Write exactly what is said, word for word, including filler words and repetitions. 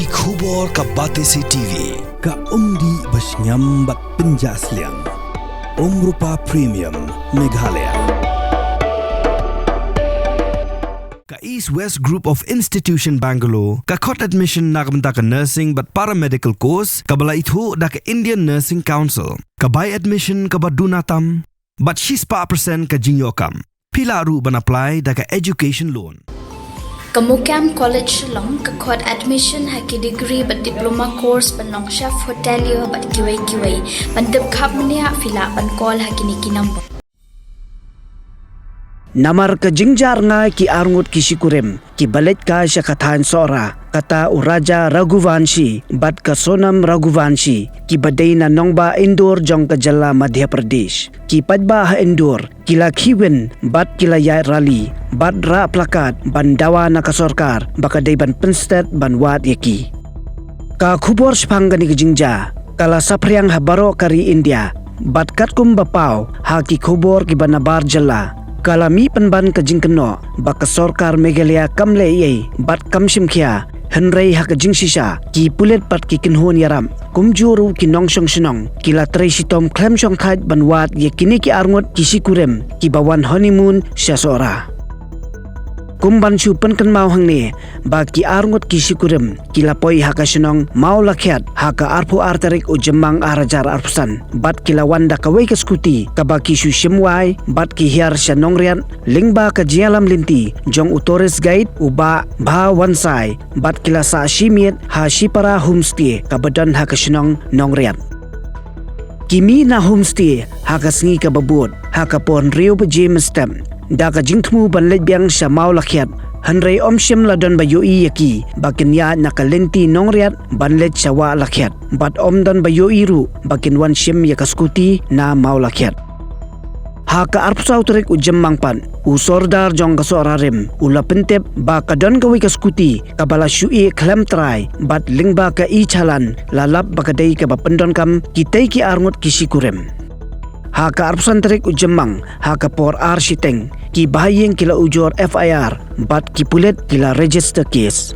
Ki khubor ka Batesi T V, ka umdih ba shngiam bad pynjah sliang. Umrupa Premium, Meghalaya. Ka East West Group of Institution Bangalore, ka khot admission na ka bynta ka nursing bad paramedical course, kaba la ithuh da ka Indian Nursing Council, ka bai admission kaba duna tam, bad shispah percent ka jingïoh kam. Phi lah ruh ban apply da ka education loan. Ka Mukam College Shillong ka khot admission ha ki degree bad diploma course ban long chef hotelier bad kiwei kiwei. Ban tip khapmniah phi lah ban call ha kine ki number. Namar ka jingjia rngai ki arngut ki shikurim kiba leit kai sha ka thaiñ Sohra, kata u Raja Raghuvanshi bad ka Sonam Raghuvanshi, kiba dei na nongbah Indore jong ka jylla Madhya Pradesh. Ki paidbah ha Indore ki la khihwin bad ki la ïaid rally bad rah placard ban dawa na ka sorkar ba ka dei ban pynstet ban wad ïa ki. Ka khubor shaphang kane ka jingjia ka la saphriang ha baroh ka ri India, bad katkum ba paw ha ki khubor kiba nabar jylla, ka la mih pynban ka jingkynnoh ba ka sorkar Meghalaya kam leh ei ei bad kam shim khia. Hynrei ha ka jingshisha, ki pulit bad ki kynhun ïarap, kumjuh ruh ki nongshong shnong, ki la trei shitom khlem shongthait ban wad ïa kine ki arngut ki shikurim kiba wan honeymoon sha Sohra. Kum ban shu pynkynmaw hangne ba ki arngut ki shikurim ki la poi ha ka shnong Mawlakhiat ha ka arphew ar tarik u Jymmang ar hajar arphew san, bad ki la wan da kawei ka scooty kaba ki shu shim wai bad ki hiar sha Nongriat, lyngba ka jingïalam lynti jong u tourist guide u Bah Bha Wansai, bad ki la sah shi miet ha Shipara Homestay kaba don ha ka shnong Nongriat. Ki mih na homestay ha ka sngi kaba bud ha ka por hynriew baje mynstep da ka jingthmu ban leit biang sha Mawlakhiat, hynrei ym shym la don ba ïohi ïa ki ba kin ïaid na ka lynti Nongriat ban leit sha Wahlakhiat, bad ym don ba ïohi ruh ba kin wan shim ïa ka scooty na Mawlakhiat. Ha ka arphew saw tarik u Jymmang pat, u Sordar jong ka Sohra Rim u la pyntip ba ka don kawei ka scooty kaba la shu ïeh khlem trai, bad lyngba ka e-challan la lap ba ka dei kaba pyndonkam kitei ki arngut ki shikurim. Ha ka arphew san tarik u Jymmang, ha ka por ar shiteng, ki bahaïing ki la ujor F I R bad ki pulit ki la register case.